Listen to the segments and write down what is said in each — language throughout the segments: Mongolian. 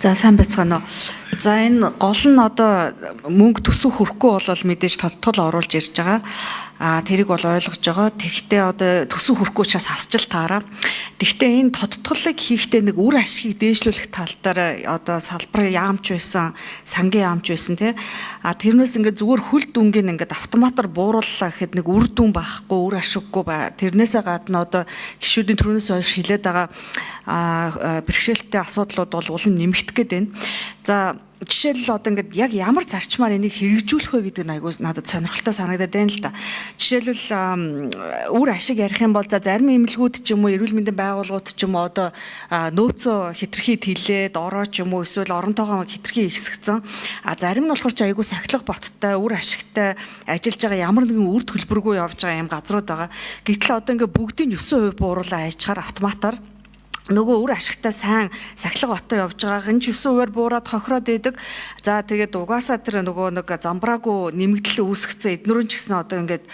За, сайн байцгаана уу. За, энэ гол нь одоо мөнгө төсөв хөрөхгүй бол мэдээж тодтол оруулж ирж байгаа. А тэрийг бол ойлгож байгаа. Тэгэхдээ одоо төсөв хөрөхгүй учраас хасч л таараа. Тэгэхдээ энэ тодтголыг хийхдээ нэг үр ашигыг дээшлүүлэх тал дээр одоо салбар яамч байсан, сангийн яамч байсан, тий. А тэрнээс ингээд зүгээр хөл дүнгийн ингээд автоматар буурууллаа гэхэд нэг үр дүн байхгүй, үр ашиггүй ба. Тэрнээсээ гадна одоо гишүүдийн түрүүнээс хойш хилээд байгаа бэрхшээлтэй асуудлууд бол улам нэмэгдэх гээд байна. За, жишээлбэл, одоо ингээд яг ямар зарчмаар энийг хэрэгжүүлэх вэ гэдэг нь айгүй надад сонирхолтой санагдаад байна л да. Жишээлбэл, үр ашиг ярих юм бол, за, зарим эмнэлгүүд ч юм уу, эрүүл мэндийн байгууллагууд ч юм уу одоо нөөцөө хэтэрхий тэлээд ороо ч юм уу, эсвэл оронтойгоо хэтэрхий ихсгэцэн. А зарим нь болохоор ч айгүй сахилга боттой, үр ашигтай ажиллаж байгаа, ямар нэгэн үр төлбөргүй явж байгаа юм газрууд байгаа. Гэтэл одоо ингээд бүгдийг 9% бууруулаа хайчаар автоматар нөгөө үр ашигтай, сайн сахилга баттай явж байгааг нь ч 9%-аар буураад хохироод идэг. За, тэгээд угаасаа тэр нөгөө нэг замбраагүй нэмэгдэл үүсгэсэн эднүрэн ч гэсэн одоо ингээд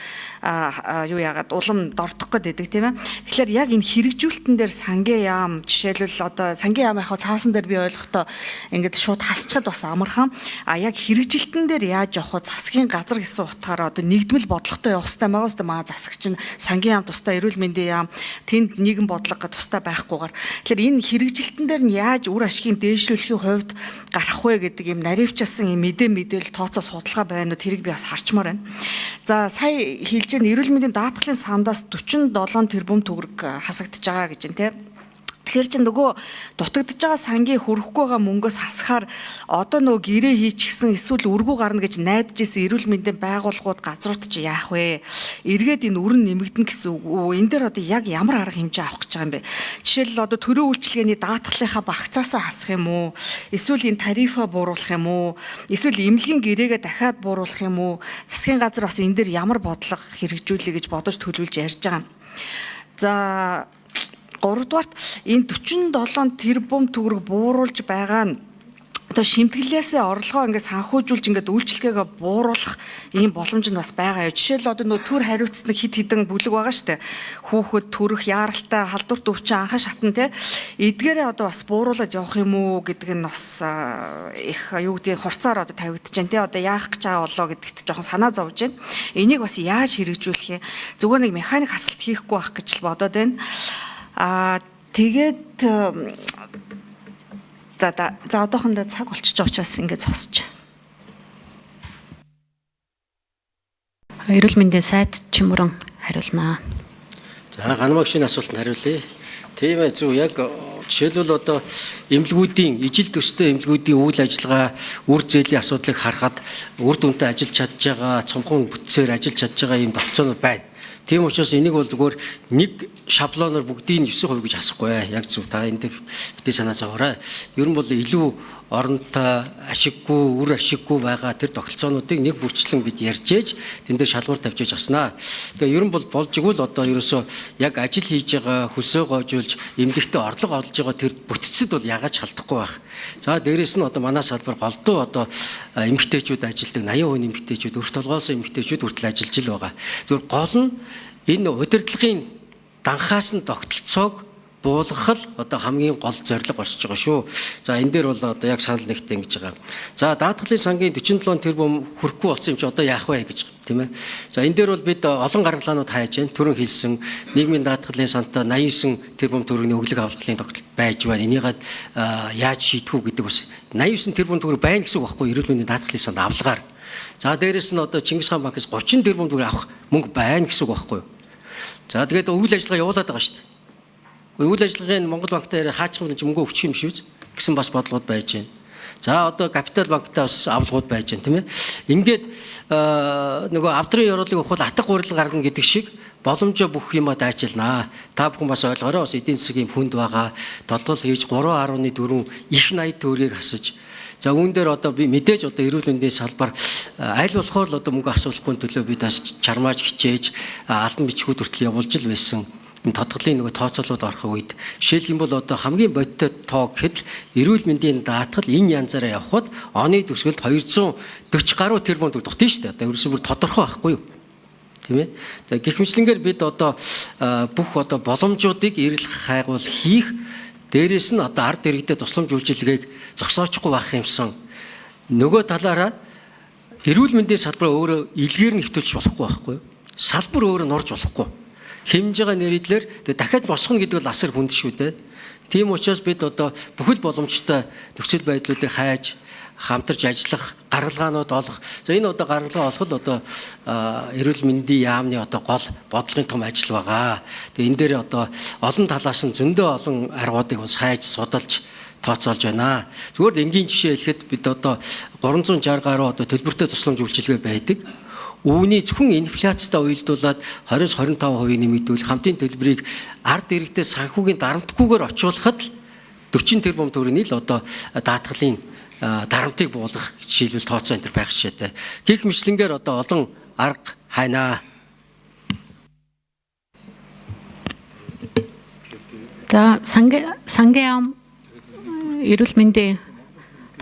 юу яагаад улам дордох гээд идэг, тийм ээ. Тэгэхээр яг энэ хэрэгжүүлэлтэн дээр сангийн яам, жишээлбэл, одоо сангийн яам яг цаасан дээр би ойлгохдоо ингээд шууд хасчихад бас амархан. А яг хэрэгжилтэн дээр яаж явах вэ? Засгийн газар гэсэн утгаараа одоо нэгдмэл бодлоготой явах хэрэгтэй байгаа үстэй. Маа засаг чинь сангийн яам тусдаа, эрүүл мэндийн яам тэнд нийгэм бодлого тусдаа байхгүйгээр. Тэгэхээр энэ хэрэгжилтэн дээр нь яаж үр ашигын дээшлүүлэхийн хувьд гарах вэ гэдэг юм наривчаасан юм мэдээлэл, тооцоо, судалгаа байна уу, тэрийг би бас харчмаар байна. За, сая хэлж байгаа эрүүл мэндийн даатгалын сандаас 47 тэрбум төгрөг хасагдчихж байгаа гэж байна, те. Тэгэхээр чи нөгөө дутагдж байгаа сангийн хөрөхгүй байгаа мөнгөөс хасахаар одоо нөгөө гэрээ хийчихсэн эсвэл өргүү гарна гэж найдаж исэн эрүүл мэндийн байгууллагууд, газрууд чи яах вэ? Эргээд энэ өрн нэмэгдэнэ гэсэн үг үү? Энэ дээр одоо яг ямар арга хэмжээ авах гэж байгаа юм бэ? Жишээлбэл, одоо төрийн үйлчилгээний даатгалынхаа багцаасаа хасах юм уу? Эсвэл энэ тарифаа бууруулах юм уу? Эсвэл эмнэлгийн гэрээгээ дахиад бууруулах юм уу? Засгийн газар бас энэ дээр ямар бодлого хэрэгжүүлэе гэж бодож төлөвлөж ярьж байгаа юм. За, гуравдугаарт энэ 47 тэрбум төгрөг бууруулж байгаа нь одоо шимтгэлээсээ орлогоо ингээд санхүүжүүлж, ингээд үйлчлэгээгээ бууруулах ийм боломж нь бас байгаа юу. Жишээл, одоо нөгөө төр хариуцсан хид хідэн бүлэг байгаа штэ. Хүүхэд, төрөх, яаралтай, халдварт өвчин, анхан шатан, те. Эдгээрээ одоо бас бууруулад явах юм уу гэдэг нь бас их юу гэдгийг хурцаар одоо тавигдаж байна, те. Одоо яах гэж байгаа болоо гэдэгт жоохон санаа зовж байна. Энийг бас яаж хэрэгжүүлэх юм? Зүгээр нэг механик хасалт хийхгүй байх гэж л бодоод байна. Аа, тэгээд за, одоохондоо цаг болчихж байгаа учраас ингээд зогсож. Эрүүл мэндийн сайд Чимүрэн хариулнаа. За, Ганмагшийн асуултанд хариулъя. Тийм ээ, зөв, яг жишээлбэл, одоо эмнэлгүүдийн ижил төстэй эмнэлгүүдийн үйл ажиллагаа, үр зээлийн асуудлыг харахад үр дүнтэй ажиллаж чадж байгаа, цомхон бүтцээр ажиллаж чадж байгаа ийм тогтолцоонууд байна. Тийм учраас энийг бол зүгээр нэг шаблоноор бүгдийг нь 9% гэж хасахгүй. Яг зөв, та энэ дээр битгий санаа зовоорой. Ер нь бол илүү оронтой, ашиггүй, үр ашиггүй байгаа тэр тогтолцоонуудыг нэг бүрчлэн бид ярьж ээж тэн дээр шалгуур тавьж ээж аснаа. Тэгээ ер нь бол болж игэл одоо ерөөсөө яг ажил хийж байгаа, хөлсөө гоожуулж эмнэлэгтээ орлого олж байгаа тэр бүтцэд бол ягаад ч халдахгүй байх. За, дээрэс нь одоо манай салбар голдуу одоо эмэгтэйчүүд ажилладаг, 80% эмэгтэйчүүд, өрт толгоосон эмэгтэйчүүд хүртэл ажиллаж л байгаа. Зүгээр гол нь энэ удирдлагын данхаас нь тогтолцоог буулгах л одоо хамгийн гол зорилго болчихж байгаа шүү. За, энэ дээр бол одоо яг санал нэгтэй ингэж байгаа. За, даатгалын сангийн 47 тэрбум хүрэхгүй болсон юм чи одоо яах вэ гэж, тийм ээ. За, энэ дээр бол бид олон гаргалгаанууд хайж байна. Түрүүн хэлсэн нийгмийн даатгалын сантай 89 тэрбум төгрөгийн өглөг авлагын тогтолт байж байна. Энийг яаж шийдэх үү гэдэг бас 89 тэрбум төгрөг байна гэсэн үг байхгүй, эрүүл мэндийн даатгалын санд авлагаар. За, дээрэс нь одоо Чингис хаан банкаас 30 тэрбум төгрөг авах мөнгө байна гэсэн үг байхгүй юу? За, тэгээд үйл ажиллагаа явуулаад байгаа шүү дээ. Үйл ажиллагааны Монгол банктай хаачих юм мөнгө өгчих юм шүү гэсэн бас бодлогод байж байна. За, одоо Капитал банктай бас авлагууд байж байна, тийм ээ. Ингээд нөгөө авдрын ёроолыг өгөх бол атга гурил гаргана гэдэг шиг боломжоо бүх юма дайчилнаа. Та бүхэн бас ойлгоорой, бас эдийн засгийн хүнд байгаа. Тодгол хийж 3.4 их 80 төгрөгийг хасаж. За, үүн дээр одоо би мэдээж одоо эрүүл мэндийн салбар аль болохоор л одоо мөнгө асуулахгүй төлөө бид бас чармааж хичээж албан бичгүүд хүртэл явуулж л байсан. Энэ тодголын нөгөө тооцоолууд орох үед жишээлх юм бол одоо хамгийн бодиттой тоо гэхэд эрүүл мэндийн даатгал энэ янзаараа явхад оны төгсгөлд 240 гаруй тэрбум төгрөг дутна шүү дээ. Одоо ерөөсөө бүр тодорхой байхгүй юу? Тийм ээ. За, гэх мэтлэнгээр бид одоо бүх одоо боломжуудыг эрэл хайгуул хийх Дээрээс нь одоо ард иргэдэд тусламж үйлчилгээг зогсоочихгүй байх юмсан. Нөгөө талаараа эрүүл мэндийн салбар өөрөө илгээр нэвтүүлж болохгүй байхгүй юу? Салбар өөрөө нурж болохгүй. Хэмжээгээ нэрийдлэр дахиад босгоно гэдэг бол асар хүнд шүү дээ. Тийм учраас бид одоо бүхэл боломжтой нөхцөл байдлуудыг хайж хамтарч ажиллах, гаргалгаанууд олох. За энэ одоо гаргалгаа олох л одоо эрүүл мэндийн яамны одоо гол бодлогын том ажил байгаа. Тэгээ энэ дээр одоо олон талаас нь зөндөө олон аргуудыг бас хайж судалж тооцоолж байна. Зүгээр л энгийн жишээ хэлэхэд бид одоо 360 гаруй одоо төлбөртэй тусламж үйлчилгээ байдаг. Үүний зөвхөн инфляцтай уялдуулаад 20-25% нэмэгдүүл хамтын төлбөрийг ард иргэдэд санхүүгийн дарамтгүйгээр очиулахад л 40 тэрбум төгрөгийн л одоо даатгалын дарамтыг буулгах жишээлбэл тооцоо энэ төр байх жишээтэй. Гэх мэтлэнгээр одоо олон арга хайнаа. За сангийн яам эрүүл мэндийн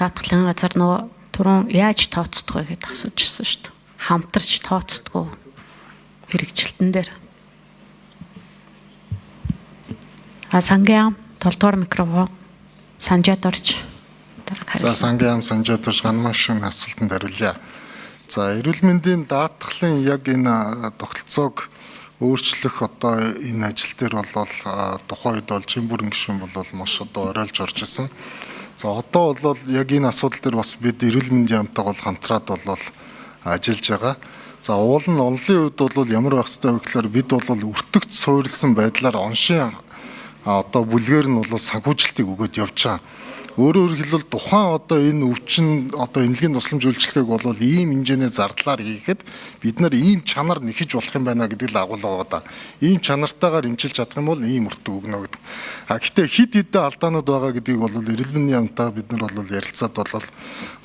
даатгалын газар нөгөө түрүүн яаж тооцдог вэ гэдээ асууж ирсэн шүү дээ. Хамтарч тооцдог хэрэгжилтэн дээр. А сангийн яам 7 дугаар микрофон Санжаад орж За сангийн яам Санжаад орж Ганмаг шүн асуултанд хариулъя. За эрүүл мэндийн даатгалын яг энэ тогтолцоог өөрчлөх одоо энэ ажил дээр бол тухайн үед бол Чимбүрэн гишүүн бол маш одоо оройлж орж исэн. За одоо бол яг энэ асуудал дээр бас бид эрүүл мэндийн яамтайгаа бол хамтраад бол ажиллаж байгаа. За уул нь онлын хувьд бол ямар байх ёстой вэ гэхээр бид бол өртөгт суурилсан байдлаар оншийн одоо бүлгээр нь бол санхүүжилтийг өгөөд явж байгаа. Өөрөөр хэлбэл тухайн одоо энэ өвчин одоо эмнэлгийн тусламж үйлчилгээг бол ийм хэмжээний зардлаар хийхэд бид нар ийм чанар нэхэж болох юм байна гэдэг л агуулга байгаа. Ийм чанартайгаар эмчилж чадах юм бол ийм өртөг өгнө гэдэг. А гэхдээ хэд хэдэн алдаанууд байгаа гэдгийг бол эрүүл мэндийн яамтай бид нар бол ярилцаад бол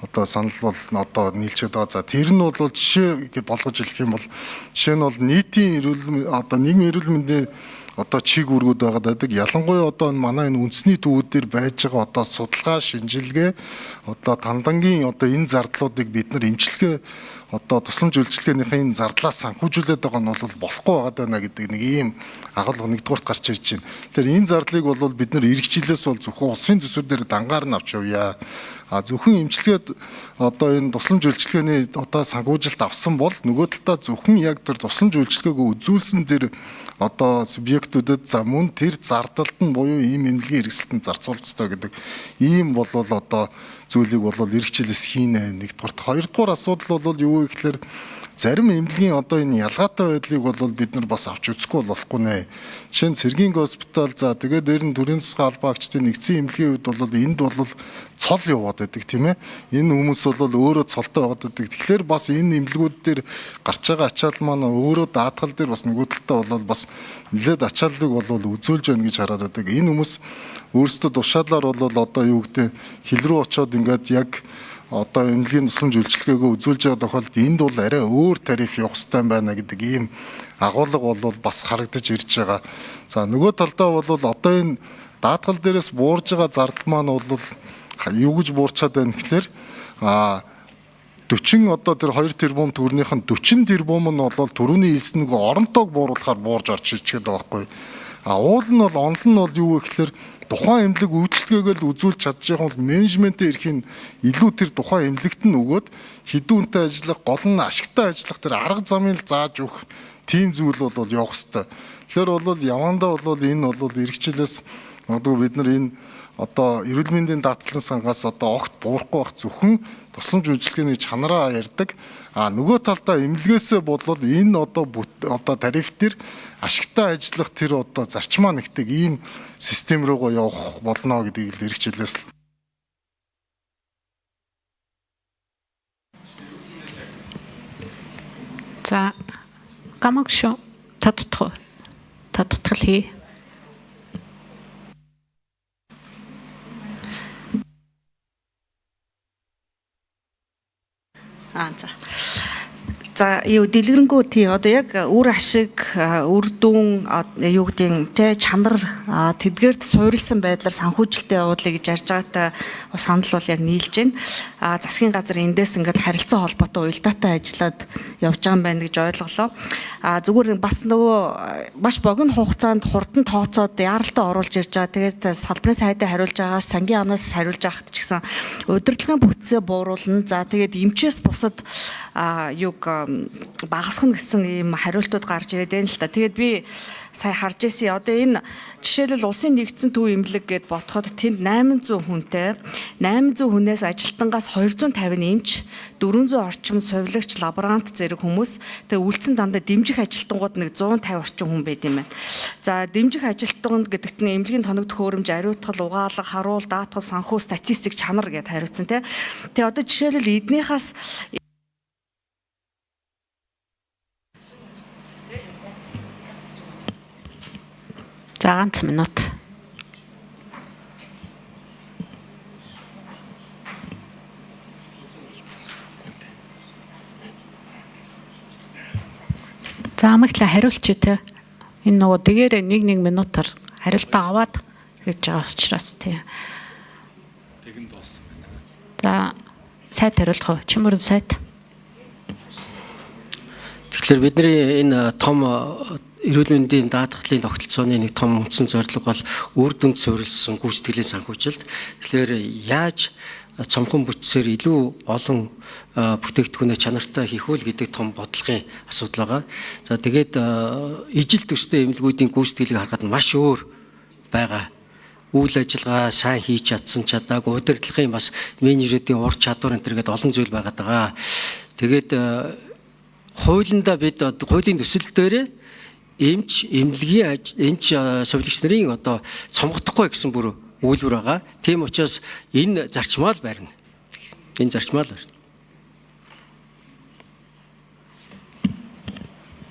одоо санал бол одоо нийлчээд байгаа. За тэр нь бол жишээ болгож хэлэх юм бол жишээ нь бол нийтийн эрүүл одоо нийгмийн эрүүл мэндийн одоо чиг үүргүүд байгаад байдаг. Ялангуяа одоо энэ манай энэ үндэсний төвүүд дээр байж байгаа одоо судалгаа, шинжилгээ, одоо тандангийн одоо энэ зардлуудыг бид нар эмчилгээ одоо тусламж үйлчилгээнийхээ энэ зардлаас санхүүжүүлээд байгаа нь бол болохгүй байгаад байна гэдэг нэг ийм агуулга нэгдүгüрт гарч ирж байна. Тэгэхээр энэ зардлыг бол бид нар ирэх жилээс бол зөвхөн улсын төсвөр дээр дангаар нь авч явъя. А зөвхөн эмчилгээд одоо энэ тусламж үйлчилгээний одоо санхүүжилт авсан бол нөгөө талдаа зөвхөн яг тэр тусламж үйлчилгээг үзүүлсэн тэр одоо субъектүүдэд за мөн тэр зардалд нь буюу ийм эмнэлгийн хэрэгсэлтэнд зарцуулах ёстой гэдэг ийм болвол одоо зүйлийг бол ирэх жилээс хийнэ нэгдүгürt. Хоёрдугаар асуудал бол юу вэ гэхээр зарим эмнэлгийн одоо энэ ялгаатай байдлыг бол бид нар бас авч үзэхгүй болохгүй нэ. Жишээ нь цэргийн госпитал за тэгээд дээр нь төрийн тусгай албан агчдын нэгдсэн эмнэлгийн үед бол энд бол цол яваад байдаг тийм ээ. Энэ хүмүүс бол өөрөө цолтой байгаад байдаг. Тэгэхээр бас энэ эмнэлгүүд дээр гарч байгаа ачаал маань өөрөө даатгал дээр бас нөгөө талдаа бол бас нэлээд ачааллыг бол үзүүлж байна гэж хараад байдаг. Энэ хүмүүс өөрсдөө тушаалаар бол одоо юу гэдэг хил рүү очиод ингээд яг одоо эмнэлгийн тусламж үйлчилгээгөө үзүүлж байгаа тохиолдолд энд бол арай өөр тариф явах хэрэгтэй байна гэдэг ийм агуулга бол бас харагдаж ирж байгаа. За нөгөө талдаа бол одоо энэ даатгал дээрээс буурж байгаа зардал маань бол юу гэж буурчаад байна гэхлээр 40 одоо тэр 2 тэрбум төгрөнийх нь 40 тэрбум нь бол түрүүний хэлсэн нөгөө оронтойг бууруулахаар буурж орж ирчээд байгаа байхгүй. А уул нь бол онол нь бол юу вэ гэхлээр тухайн эмнэлэг үйлчилгээгээ л үзүүлж чадчих юм бол менежментийн эрхийн илүү тэр тухайн эмнэлэгт нь өгөөд хэдэн үнэтэй ажиллах, гол нь ашигтай ажиллах тэр арга замыг зааж өгөх тийм зүйл бол явах хэвээр. Тэгэхээр бол явандаа бол энэ бол ирэх жилээс магадгүй бид нар энэ одоо эрүүл мэндийн даатгалын сангаас одоо огт буурахгүй байх зөвхөн тусламж үйлчилгээний чанараа ярьдаг. А нөгөө талдаа эмнэлгээсээ бодлол энэ одоо одоо тариф дээр ашигтай ажиллах тэр одоо зарчмаа нэгдэг ийм систем рүүгээ явах болно гэдгийг л ирэх жилээс л. За гамаг шүү тодтох. Тодтгол хий. А за. За юу дэлгэрэнгүй тий одоо яг үр ашиг, үр дүн юу гэдгийг те чанар тэдгээрт суурилсан байдлаар санхүүжилтийн явуулъя гэж ярьж байгаатай санал бол яг нийлж байна. А засгийн газар эндээс ингээд харилцан холбоотой уялдаатай ажиллаад явж байгаа юм байна гэж ойлголоо. А зүгээр бас нөгөө маш богино хугацаанд хурдан тооцоод яаралтай оруулж ирж байгаа. Тэгээд салбарын сайдаа хариулж байгаас сангийн амнаас хариулж байхад ч гэсэн удирдлагын бүтцээ бууруулна. За тэгээд эмчээс бусад юг багасгах гэсэн ийм хариултууд гарч ирээд байна л та. Тэгээд би сая харж ирсэн. Одоо энэ жишээлбэл улсын нэгдсэн төв эмнэлэг гэд бодоход тэнд 800 хүнтэй 800 хүнээс ажилтангаас 250 эмч, 400 орчим сувилагч, лаборант зэрэг хүмүүс тэгээ үлдсэн дандаа дэмжих ажилтангууд нэг 150 орчим хүн байд юм байна. За дэмжих ажилтнууд гэдэгт нь эмнэлгийн тоног төхөөрөмж, ариутгал, угаалга, харуул, даатгал, санхүү, статистик, чанар гэд хариуцсан тий. Тэгээ одоо жишээлбэл эднийхээс За ганц минут. За амагтлаа хариулчих те. Энэ нөгөө дэгээрээ 1 1 минутаар хариултаа аваад гэж байгаа учраас тий. Тэгэн дууссан байна. За сайт хариулах уу? Чимөрөн сайт. Тэгэхээр бидний энэ том эрүүл мэндийн даатгалын тогтолцооны нэг том үндсэн зорилго бол үр дүнд суурилсан гүйцэтгэлийн санхүүжилт. Тэгэхээр яаж цомхон бүтцээр илүү олон бүтээгдэхүүнээ чанартай хийх үл гэдэг том бодлогын асуудал байгаа. За тэгээд ижил төстэй эмнэлгүүдийн гүйцэтгэлийг харахад маш өөр байгаа. Үйл ажиллагаа сайн хийж чадсан чадаагүй удирдлагын бас менежерүүдийн ур чадвар энэ төр гээд олон зүйл байгаад байгаа. Тэгээд хуулиндаа бид хуулийн төсөл дээрээ эмч эмнэлгийн эмч сувилагч нарын одоо цомгохдохгүй гэсэн бүр өгүүлбэр байгаа. Тийм учраас энэ зарчмаа л барина. Энэ зарчмаа л барина.